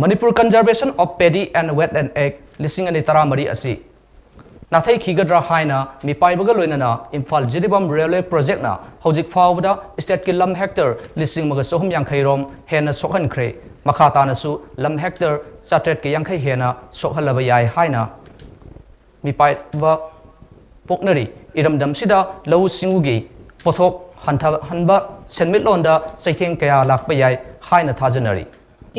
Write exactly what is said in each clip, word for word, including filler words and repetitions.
Manipur Conservation of Paddy and Wetland Act ꯂꯤꯁꯤꯡ ꯑꯅꯤ ꯇꯔꯥꯃꯔꯤ ꯑꯁꯤ ꯅꯥꯊꯩꯈꯤꯒꯗ꯭ꯔꯥ ꯍꯥꯏꯅ ꯃꯤꯄꯥꯏꯕꯒ ꯂꯣꯏꯅꯅ ꯏꯝꯐꯥꯜ ꯖꯤꯔꯤꯕꯥꯝ ꯔꯦꯜꯋꯦ ꯄ꯭ꯔꯣꯖꯦꯛꯅ ꯍꯧꯖꯤꯛ ꯐꯥꯎꯕꯗ ꯁ꯭ꯇꯦꯠꯀꯤ ꯂꯝ ꯍꯦꯛꯇꯔ ꯂꯤꯁꯤꯡ ꯑꯃꯒ ꯆꯍꯨꯝ ꯌꯥꯡꯈꯩ ꯔꯣꯝ ꯍꯦꯟꯅ ꯁꯣꯛꯍꯟꯈ꯭ꯔꯦ꯫ ꯃꯈꯥ ꯇꯥꯅꯁꯨ ꯂꯝ ꯍꯦꯛꯇꯔ ꯆꯥꯇ꯭ꯔꯦꯠꯀ ꯌꯥꯡꯈꯩ ꯍꯦꯟꯅ ꯁꯣꯛꯍꯜꯂꯕ ꯌꯥꯏ ꯍꯥꯏꯅ ꯃꯤꯄꯥꯏꯕ ꯄꯣꯛꯅꯔꯤ꯫ ꯏꯔꯝꯗꯝꯁꯤꯗ ꯂꯧꯎ ꯁꯤꯡꯎꯒꯤ ꯄꯣꯠꯊꯣꯛ ꯍꯟꯊꯍꯟꯕ ꯁꯦꯟꯃꯤꯠꯂꯣꯟꯗ ꯆꯩꯊꯦꯡ ꯀꯌꯥ ꯂꯥꯛꯄ ꯌꯥꯏ ꯍꯥꯏꯅ ꯊꯥꯖꯅꯔꯤ꯫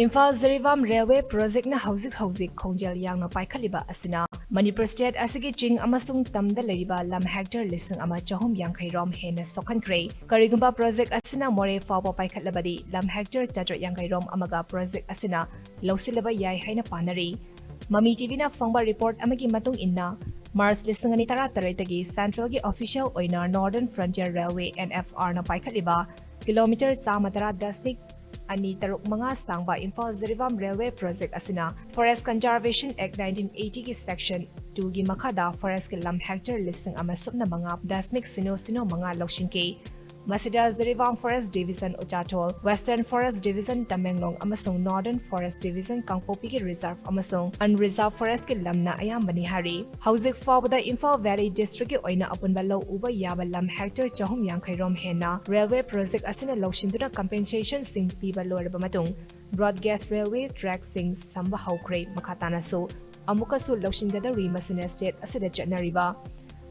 ꯏꯝꯐꯥꯜ ꯖꯤꯔꯤꯕꯥꯝ ꯔꯦꯜꯋꯦ ꯄ꯭ꯔꯣꯖꯦꯛꯅ ꯍꯧꯖꯤꯛ ꯍꯧꯖꯤꯛ ꯈꯣꯡꯖꯦꯜ ꯌꯥꯡꯅ ꯄꯥꯏꯈꯠꯂꯤꯕ ꯑꯁꯤꯅ ꯃꯅꯤꯄꯨꯔ ꯁ꯭ꯇꯦꯠ ꯑꯁꯤꯒꯤ ꯆꯤꯡ ꯑꯃꯁꯨꯡ ꯇꯝꯗ ꯂꯩꯔꯤꯕ ꯂꯝ ꯍꯦꯛꯇꯔ ꯂꯤꯁꯤꯡ ꯑꯃ ꯆꯍꯨꯝ ꯌꯥꯡꯈꯩ ꯔꯣꯝ ꯍꯦꯟꯅ ꯁꯣꯛꯍꯟꯈ꯭ꯔꯦ꯫ ꯀꯔꯤꯒꯨꯝꯕ ꯄ꯭ꯔꯣꯖꯦꯛ ꯑꯁꯤꯅ ꯃꯣꯔꯦ ꯐꯥꯎꯕ ꯄꯥꯏꯈꯠꯂꯕꯗꯤ ꯂꯝ ꯍꯦꯛꯇꯔ ꯆꯥꯇ꯭ꯔꯦꯠ ꯌꯥꯡꯈꯩ ꯔꯣꯝ ꯑꯃꯒ ꯄ꯭ꯔꯣꯖꯦꯛ ꯑꯁꯤꯅ ꯂꯧꯁꯤꯜꯂꯕ ꯌꯥꯏ ꯍꯥꯏꯅ ꯄꯥꯅꯔꯤ꯫ ꯃꯃꯤ ꯇꯤꯚꯤꯅ ꯐꯪꯕ ꯔꯤꯄꯣꯔꯠ ꯑꯃꯒꯤ ꯃꯇꯨꯡ ꯏꯟꯅ, ꯃꯥꯔꯆ ꯂꯤꯁꯤꯡ ꯑꯅꯤ ꯇꯔꯥꯇꯔꯦꯠꯇꯒꯤ ꯁꯦꯟꯇ꯭ꯔꯦꯜꯒꯤ ꯑꯣꯐꯤꯁꯤꯌꯦꯜ ꯑꯣꯏꯅ ꯅꯣꯔꯗꯔꯟ ꯐ꯭ꯔꯟꯇꯤꯌꯔ ꯔꯦꯜꯋꯦ, NFR, ꯅ ꯄꯥꯏꯈꯠꯂꯤꯕ ꯀꯤꯂꯣꯃꯤꯇꯔ ꯆꯥꯝꯃ ꯇꯔꯥ ꯗꯁꯃꯤꯛ ꯑꯅꯤ ꯇꯔꯨꯛ ꯃꯉꯥ ꯁꯥꯡꯕ ꯏꯝꯐꯥꯜ ꯖꯤꯔꯤꯕꯥꯝ ꯔꯦꯜꯋꯦ ꯄ꯭ꯔꯣꯖꯦꯛ ꯑꯁꯤꯅ Forest Conservation Act nineteen eighty ꯒꯤ Section two ꯒꯤ ꯃꯈꯥꯗ ꯐꯣꯔꯦꯁꯀꯤ ꯂꯝ ꯍꯦꯛꯇꯔ ꯂꯤꯁꯤꯡ ꯑꯃ ꯁꯨꯞꯅ ꯃꯉꯥ ꯗꯁꯃꯤꯛ ꯁꯤꯅꯣ ꯁꯤꯅꯣ ꯃꯉꯥ ꯂꯧꯁꯤꯟꯈꯤ꯫ ꯃꯁꯤꯗ ꯖꯤꯔꯤꯕꯥꯝ ꯐꯣꯔꯦꯁ ꯗꯤꯚꯤꯖꯟ ꯎꯆꯥꯊꯣꯜ, ꯋꯦꯁꯇꯔꯟ ꯐꯣꯔꯦꯁ ꯗꯤꯚꯤꯖꯟ ꯇꯃꯦꯡꯂꯣꯡ ꯑꯃꯁꯨꯡ ꯅꯣꯔꯗꯔꯟ ꯐꯣꯔꯦꯁ ꯗꯤꯚꯤꯖꯟ ꯀꯥꯡꯄꯣꯛꯄꯤꯒꯤ ꯔꯤꯖꯥꯔꯚ ꯑꯃꯁꯨꯡ ꯑꯟꯔꯤꯖꯥꯔꯚ ꯐꯣꯔꯦꯁꯀꯤ ꯂꯝꯅ ꯑꯌꯥꯝꯕꯅꯤ ꯍꯥꯏꯔꯤ꯫ ꯍꯧꯖꯤꯛ ꯐꯥꯎꯕꯗ ꯏꯝꯐꯥꯜ ꯚꯦꯂꯤ ꯗꯤꯁꯇ꯭ꯔꯤꯛꯀꯤ ꯑꯣꯏꯅ ꯑꯄꯨꯟꯕ ꯂꯧ ꯎꯕ ꯌꯥꯕ ꯂꯝ ꯍꯦꯛꯇꯔ ꯆꯍꯨꯝ ꯌꯥꯡꯈꯩ ꯔꯣꯝ ꯍꯦꯟꯅ ꯔꯦꯜꯋꯦ ꯄ꯭ꯔꯣꯖꯦꯛ ꯑꯁꯤꯅ ꯂꯧꯁꯤꯟꯗꯨꯅ ꯀꯝꯄꯦꯟꯁꯦꯁꯟꯁꯤꯡ ꯄꯤꯕ ꯂꯣꯏꯔꯕ ꯃꯇꯨꯡ, ꯕ꯭ꯔꯣꯗ ꯒꯦꯖ ꯔꯦꯜꯋꯦ ꯇ꯭ꯔꯦꯛꯁꯤꯡ ꯁꯝꯕ ꯍꯧꯈ꯭ꯔꯦ꯫ ꯃꯈꯥ ꯇꯥꯅꯁꯨ ꯑꯃꯨꯛꯀꯁꯨ ꯂꯧꯁꯤꯟꯒꯗꯧꯔꯤ꯫ ꯃꯁꯤꯅ ꯁ꯭ꯇꯦꯠ ꯑꯁꯤꯗ ꯆꯠꯅꯔꯤꯕ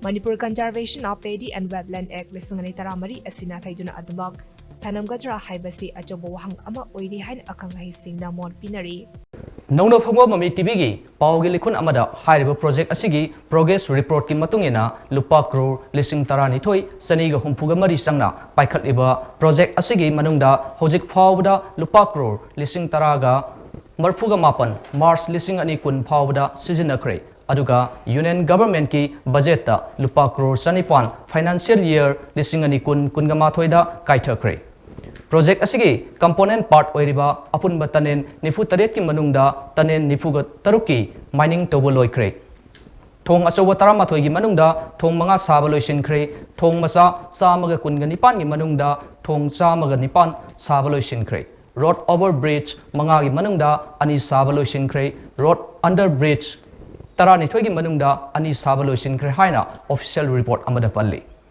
Manipur Conservation of Paddy and Wetland Act ꯂꯤꯁꯤꯡ ꯑꯅꯤ ꯇꯔꯥꯃꯔꯤ ꯑꯁꯤ ꯅꯥꯊꯩꯗꯨꯅ ꯑꯗꯨꯃꯛ ꯊꯅꯝꯒꯗ꯭ꯔꯥ ꯍꯥꯏꯕꯁꯤ ꯑꯆꯧꯕ ꯋꯥꯍꯪ ꯑꯃ ꯑꯣꯏꯔꯤ ꯍꯥꯏꯅ ꯑꯈꯪ ꯑꯍꯩꯁꯤꯡꯅ ꯃꯣꯠ ꯄꯤꯅꯔꯤ꯫ ꯅꯧꯅ ꯐꯣꯡꯕ ꯃꯃꯤ ꯇꯤꯚꯤꯒꯤ ꯄꯥꯎꯒꯤ ꯂꯤꯈꯨꯟ ꯑꯃꯗ ꯍꯥꯏꯔꯤꯕ ꯄ꯭ꯔꯣꯖꯦꯛ ꯑꯁꯤꯒꯤ ꯄ꯭ꯔꯣꯒ꯭ꯔꯦꯁ ꯔꯤꯄꯣꯔꯠꯀꯤ ꯃꯇꯨꯡ ꯏꯟꯅ ꯂꯨꯄꯥ ꯀ꯭ꯔꯣꯔ ꯂꯤꯁꯤꯡ ꯇꯔꯥꯅꯤꯊꯣꯏ ꯆꯅꯤꯒ ꯍꯨꯝꯐꯨꯒ ꯃꯔꯤ ꯆꯪꯅ ꯄꯥꯏꯈꯠꯂꯤꯕ ꯄ꯭ꯔꯣꯖꯦꯛ ꯑꯁꯤꯒꯤ ꯃꯅꯨꯡꯗ ꯍꯧꯖꯤꯛ ꯐꯥꯎꯕꯗ ꯂꯨꯄꯥ ꯀ꯭ꯔꯣꯔ ꯂꯤꯁꯤꯡ ꯇꯔꯥꯒ ꯃꯔꯤꯐꯨꯒ ꯃꯥꯄꯟ ꯃꯥꯔꯆ ꯂꯤꯁꯤꯡ ꯑꯅꯤ ꯀꯨꯟ ꯐꯥꯎꯕꯗ ꯁꯤꯖꯤꯟꯅꯈ꯭ꯔꯦ꯫ ꯑꯗꯨꯒ ꯌꯨꯅꯤꯌꯟ ꯒꯚꯔꯟꯃꯦꯟꯠꯀꯤ ꯕꯖꯦꯠꯇ ꯂꯨꯄꯥ ꯀ꯭ꯔꯣꯔ ꯆꯅꯤꯄꯥꯟ ꯐꯥꯏꯅꯥꯟꯁꯤꯌꯦꯜ ꯌꯤꯌꯔ ꯂꯤꯁꯤꯡ ꯑꯅꯤ ꯀꯨꯟ ꯀꯨꯟꯒ ꯃꯥꯊꯣꯏꯗ ꯀꯥꯏꯊꯈ꯭ꯔꯦ꯫ ꯄ꯭ꯔꯣꯖꯦꯛ ꯑꯁꯤꯒꯤ ꯀꯝꯄꯣꯅꯦꯟꯠ ꯄꯥꯔꯠ ꯑꯣꯏꯔꯤꯕ ꯑꯄꯨꯟꯕ ꯇꯅꯦꯟ ꯅꯤꯐꯨ ꯇꯔꯦꯠꯀꯤ ꯃꯅꯨꯡꯗ ꯇꯅꯦꯟ ꯅꯤꯐꯨꯒ ꯇꯔꯨꯛꯀꯤ ꯃꯥꯏꯅꯤꯡ ꯇꯧꯕ ꯂꯣꯏꯈ꯭ꯔꯦ꯫ ꯊꯣꯡ ꯑꯆꯧꯕ ꯇꯔꯥꯃꯥꯊꯣꯏꯒꯤ ꯃꯅꯨꯡꯗ ꯊꯣꯡ ꯃꯉꯥ ꯁꯥꯕ ꯂꯣꯏꯁꯤꯟꯈ꯭ꯔꯦ꯫ ꯊꯣꯡ ꯃꯆꯥ ꯆꯥꯝꯃꯒ ꯀꯨꯟꯒ ꯅꯤꯄꯥꯟꯒꯤ ꯃꯅꯨꯡꯗ ꯊꯣꯡ ꯆꯥꯝꯃꯒ ꯅꯤꯄꯥꯟ ꯁꯥꯕ ꯂꯣꯏꯁꯤꯟꯈ꯭ꯔꯦ꯫ ꯔꯣꯗ ꯑꯣꯚꯔ ꯕ꯭ꯔꯤꯖ ꯃꯉꯥꯒꯤ ꯃꯅꯨꯡꯗ ꯑꯅꯤ ꯁꯥꯕ ꯂꯣꯏꯁꯤꯟꯈ꯭ꯔꯦ, ꯔꯣꯗ ꯑꯟꯗꯔ ꯕ꯭ꯔꯤꯖ ꯇꯔꯥꯅꯤꯊꯣꯏꯒꯤ ꯃꯅꯨꯡꯗ ꯑꯅꯤ ꯁꯥꯕ ꯂꯣꯏꯁꯤꯟꯈ꯭ꯔꯦ ꯍꯥꯏꯅ ꯑꯣꯐꯤꯁꯤꯌꯦꯜ ꯔꯤꯄꯣꯔꯠ ꯑꯃꯗ ꯄꯜꯂꯤ꯫